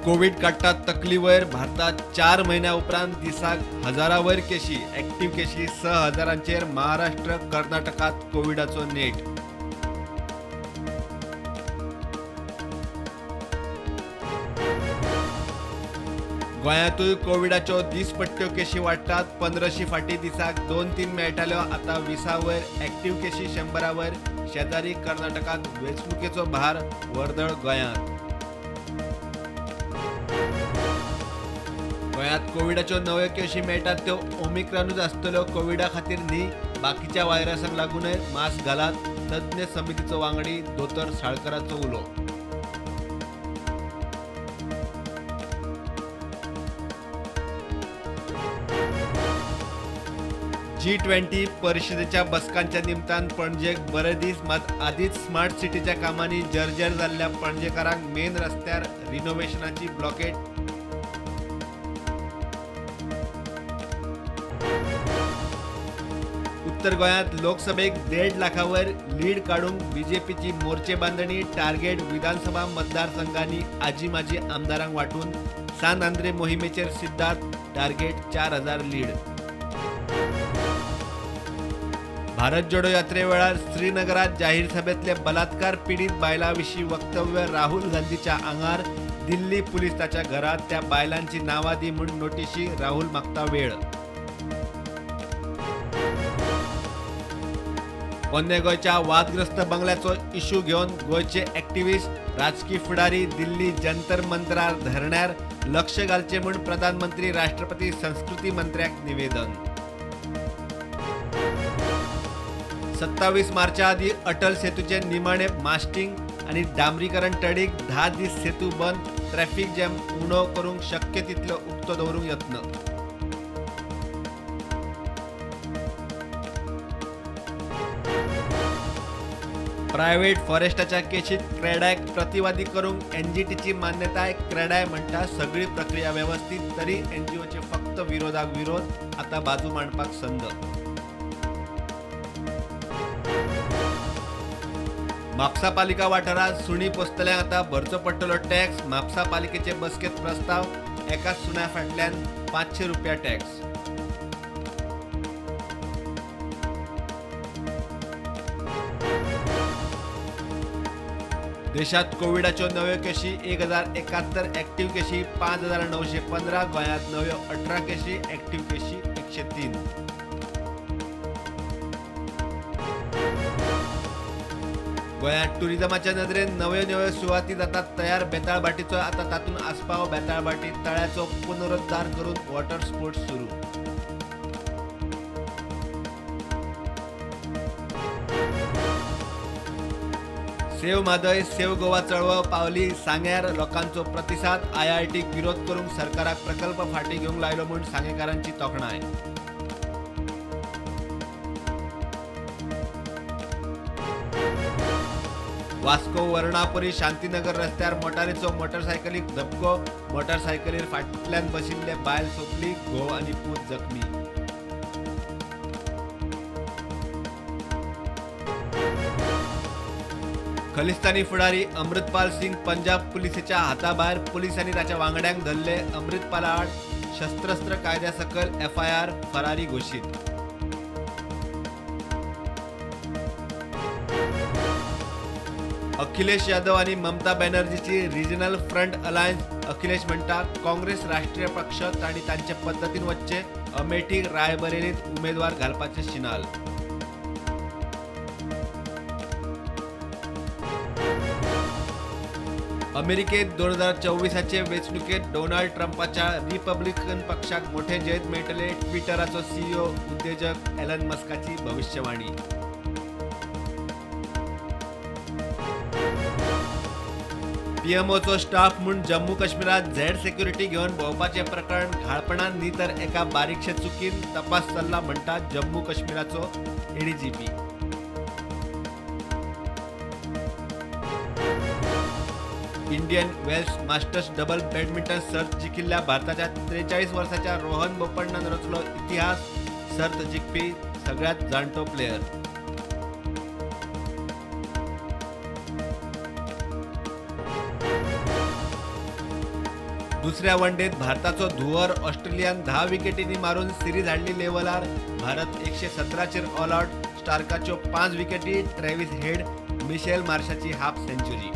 Covid काडटात तकली वयर भारतात 4 म्हयन्या उपरांत दिसाक हजारा वयर केशी, एक्टिव्ह केशी 6,000 महाराष्ट्र कर्नाटकात कोविडाचो नेट. गोंयांतूय कोविडाच्यो दीसपट्ट्यो केशी वाडटात. 15 फाटीं दिसाक 2-3 मेळटाल्यो, आतां 20 वयर, एक्टिव्ह केशी 100 वयर. शेजारी कर्नाटकात वेंचणुकेचो भार, वर्दळ गोंयांत. गोंयांत कोविडाच्यो नव्यो केशी मेळटात त्यो ओमिक्रॉनूच आसतल्यो, कोविडा खातीर न्ही, बाकीच्या व्हायरसांक लागूनय. मास्क घालात, तज्ञ समितीचो वांगडी दोतोर साळकराचो उलो. G20 परिषदेच्या बसकांच्या निमतान पणजेक बरे दीस, मात आदींच स्मार्ट सिटीच्या कामांनी जर्जर जाल्ल्या पणजेकारांक मेन रस्त्यार रिनोव्हेशनाची ब्लॉकेट. उत्तर गोंयांत लोकसभेक 1.5 लाखावर लीड काडूंक बीजेपीची मोर्चे बांदणी. टार्गेट विधानसभा मतदारसंघांनी आजी माजी आमदारांक वांटून. सान आंद्रे मोहिमेचेर सिद्धार्थ, टार्गेट 4,000 लीड. भारत जोडो यात्रे वेळार श्रीनगरात जाहीर सभेतले बलात्कार पीडित बायलां विशीं वक्तव्य राहुल गांधीच्या आंगार. दिल्ली पुलीस ताच्या घरात, त्या बायलांची नांवां दी म्हूण नोटिशी, राहुल मागता वेळ. पोन्ने गोंयच्या वादग्रस्त बंगल्याचो इश्यू घेवन गोंयचे एक्टिविस्ट, राजकी फुडारी दिल्ली जंतर मंतरार धरण्यार लक्ष घालचें म्हूण प्रधानमंत्री, राष्ट्रपती, संस्कृती मंत्र्याक निवेदन. 27 मार्चा आदी अटल सेतूचे निमाणे मास्टिंग आनी डांबरीकरण तडीक. 10 दीस सेतू बंद, ट्रॅफिक जॅम उणो करूंक शक्य तितलो उक्तो दवरूंक यत्न. प्रायव्हेट फॉरेस्टाच्या केशीत क्रेडायक प्रतिवादी करूंक एनजीटीची मान्यताय. क्रेडाय म्हणटा सगळी प्रक्रिया वेवस्थीत, तरी एनजीओचे फक्त विरोधाक विरोध, आतां बाजू मांडपाक संद. म्हापसा पालिका वाठारांत सुणी पोसतल्यांक आतां भरचो पडटलो टॅक्स. म्हापसा पालिकेचे बसकेंत प्रस्ताव, एका सुण्या फाटल्यान 500 रुपया टॅक्स. देशात कोविडाच्यो नव्यो केशी 1,071, एक्टिव्ह केशी 5,915. गोंयांत नव्यो 18 केशी, एक्टिव्ह केशी 103. गोंयांत टुरिझमाच्या नदरेन नव्यो नव्यो सुवाती जातात तयार. बेताळभाटीचो आतां तातूंत आस्पाव. बेताळभाटी तळ्याचो पुनरुद्धार करून वॉटर स्पोर्ट्स सुरू. सेव म्हादय सेव गोवा चळवळ पावली सांग्यार, लोकांचो प्रतिसाद. आयआयटीक विरोध करूंक सरकाराक प्रकल्प फाटीं घेवंक लायलो म्हूण सांगेकारांची तोखणाय. वास्को वर्णापुरी शांतीनगर रस्त्यार मोटारीचो मोटरसायकलीक धपको. मोटरसायकलीर फाटल्यान बशिल्ले बायल सोंपली, घोव आनी पूत जखमी. खलिस्तानी फुडारी अमृतपाल सिंग पंजाब पुलिसेच्या हाताभायर. पुलिसांनी ताच्या वांगड्यांक धरले. अमृतपाला आड शस्त्रस्त्र कायद्या सकयल एफआयआर, फरारी घोशीत. अखिलेश यादव आणि ममता बॅनर्जीची रिजनल फ्रंट अलायन्स. अखिलेश म्हणटा काँग्रेस राष्ट्रीय पक्ष तांणी तांचे पद्दतीन वच्चे. अमेठी रायबरेलीत उमेदवार घालपाचे शिनाल. अमेरिकेत 2024 वेंचणुकेत डोनाल्ड ट्रम्पाच्या रिपब्लिकन पक्षाक मोठे जैत मेळटले. ट्विटराचो सीईओ उद्योजक एलन मस्काची भविष्यवाणी. पीएमओचो स्टाफ म्हूण जम्मू काश्मीरात झेड सेक्युरिटी घेवन भोंवपाचें प्रकरण घाळपणान न्ही तर एका बारीकशे चुकीन तपास चल्ला म्हणटा जम्मू काश्मीराचो ADGP. Indian Wells Masters double badminton सर्त जिखिल्ल्या भारताच्या 43 वर्साच्या रोहन बोपण्णान रचलो इतिहास. सर्त जिखपी सगळ्यांत जाणटो प्लेयर. दुसऱ्या वनडेंत भारताचो धुंवर ऑस्ट्रेलियान 10 विकेटींनी मारून सिरीज हाडली लेव्हलार. भारत 117चेर ऑल आउट. स्टार्काच्यो 5 विकेटी, ट्रॅव्हिस हेड, मिशेल मार्शाची हाफ सेंच्युरी.